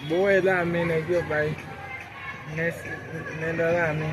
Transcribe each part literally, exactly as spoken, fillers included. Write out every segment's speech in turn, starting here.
Bon, e lame nèg yo bay. Men, men nan lame.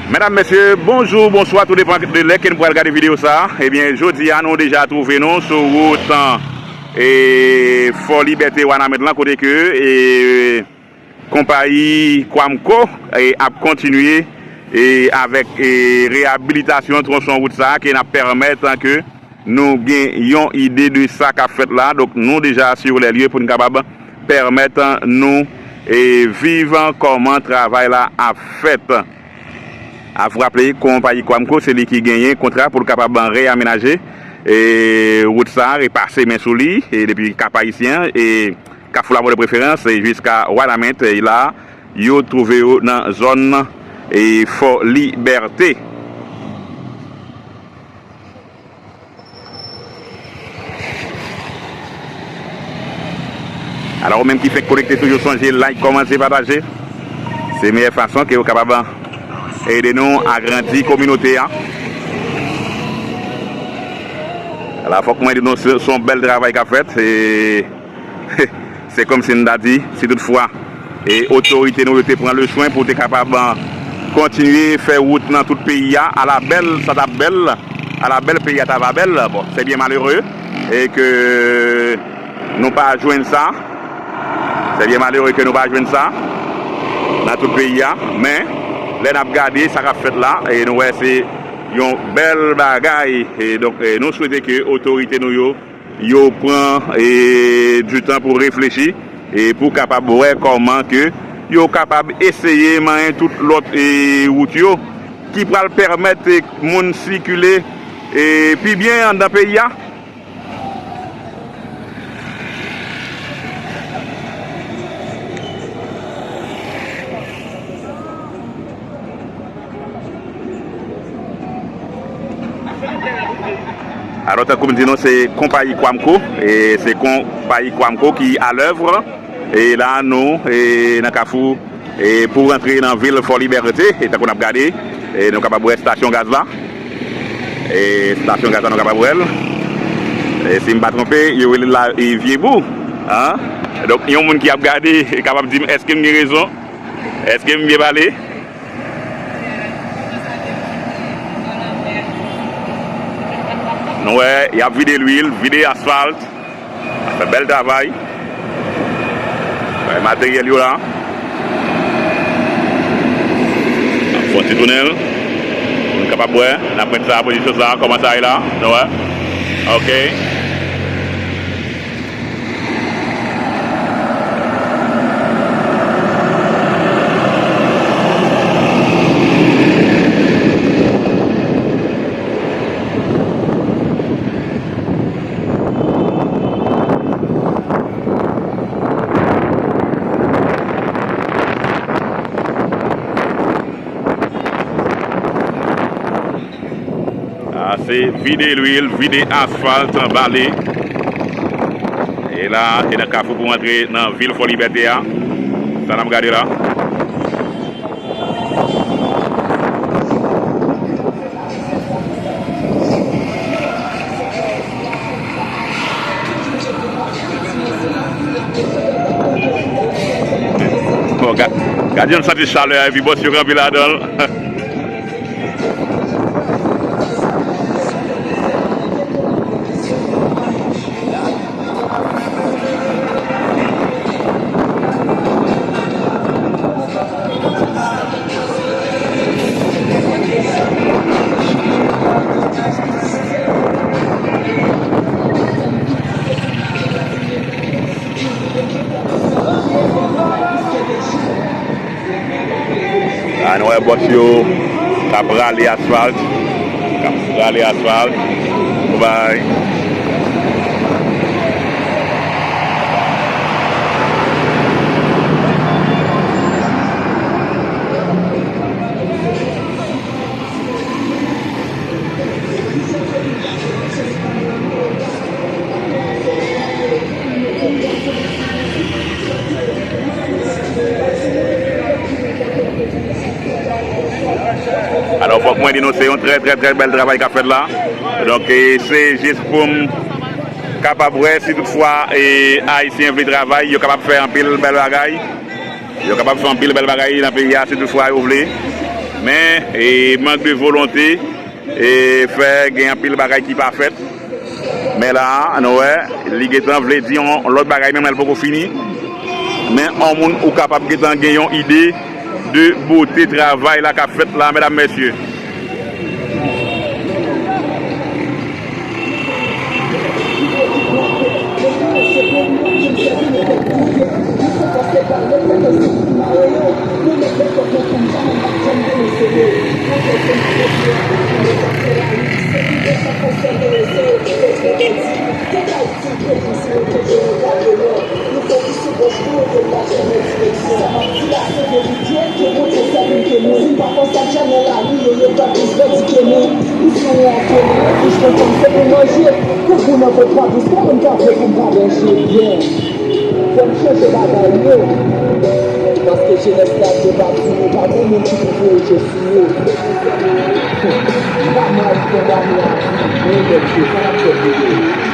Medam, mesye, bonjou, bonswa, tou depan de lè ke nou pral gade videyo sa a. Ebyen, jodi a, nou deja twouve nou sou wout, e, Fò Libète Wanament lan, kote ke, e, konpayi Quamco, e, ap kontinye, e, avèk, e, reyabilitasyon twonson wout sa a, ke n ap pèmèt ke nou gen yon ide de sa k ap fèt la. Donk, nou deja sur les lieux pou n kapab pèmèt nou, e, viv kòman travay la ap fèt. A fò raple, konpayi Quamco, se li ki genyen kontra pou l kapab reyamenaje, e, wout sa a, repase men sou li, e, depi Kap Ayisyen, e, Kafou Lamò de preferans, e, jiska Wanament, e, la, yo twouve yo nan zòn, e, Fò Libète. Alò, ou menm ki fèk konekte, toujou sonje like, kòmante, pataje. Se meyè fason ke ou kapab ede nou agrandi kominote a. Alò, fòk mwen di nou, se, se yon bèl travay k ap fèt. E, se kòmsi n ta di, si toutfwa, e, otorite nou yo te pran le swen pou te kapab, e, kontinye fè wout nan tout peyi a, ala bèl, sa t ap bèl, ala bèl peyi a ta va bèl. Bon, c'est bien malheureux, e ke nou pa jwenn sa. C'est bien malheureux ke nou pa jwenn sa nan tout peyi a. Men, lè n ap gade sa k ap fèt la, e nou wè se yon bèl bagay. E donk, e nou swete ke otorite nou yo yo pran, e, du tan pou reflechi, e pou kapab wè kòman ke yo kapab eseye manyen tout lòt, e, wout yo ki pral pèmèt, e, moun sikile, e, pi byen anndan peyi a. Alò, tankou m di nou, se konpayi Quamco, e se konpayi Quamco ki à l'œuvre, e la, nou, e nan Kafou, e pou rantre nan vil Fò Libète, e tankou n ap gade, e nou kapab wè estasyon gaz la, e estasyon gaz la, nou kapab wè l, e si m pa twonpe, yo rele l la, e Vye Bou, an. Donk, yon moun ki ap gade, e kapab di m, èske m gen rezon? Èske m byen pale? Nou wè, y ap vide lwil, vide asfalt. Fè bèl travay. Wè, materyèl yo la. N ap fè yon ti tounen l. Pou nou kapab wè, n ap mete sa pozisyon sa, kòman sa ye la. Nou wè. Ok. A, se vide lwil, vide asfalt, bale. E la, se nan kafou pou antre nan vil Fò Libète a. Sa n ap gade la. Bon, ga-, gad jan m santi chalè a, epi bòs yo kanpe ladan l. A nou wè bòs yo k ap rale asfalt, k ap rale asfalt. Bye. Alò, fòk mwen di nou, se yon trè, trè, trè bèl travay k ap fèt la. Donk, e, se jis pou m kapab wè si toutfwa, e, Ayisyen vle travay, yo kapab fè anpil bèl bagay. Yo kapab fè anpil bèl bagay nan peyi a si toutfwa yo vle. Men, e, mank de volonte, e, fè gen anpil bagay ki pa fèt. Men la a, nou wè, li gentan vle di yon lòt bagay, menm lè l poko fini. Men yon moun ou kapab gentan gen yon ide de bote travay la k ap fèt la, medam, mesye. Fò n chanje bagay yo. Paske jenès la, yo pa di, pa gen moun ki pou voye je sou yo. M pa mal kondane a vi, men nèg yo, sa n ap fè pou yo?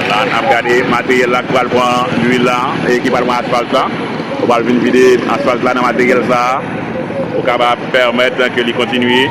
La, n ap gade materyèl la ki pral pran lwil la e ki pral pran asfalt la. Ou pral vin vide asfalt la nan materyèl sa a pou kapab pèmèt ke li kontinye.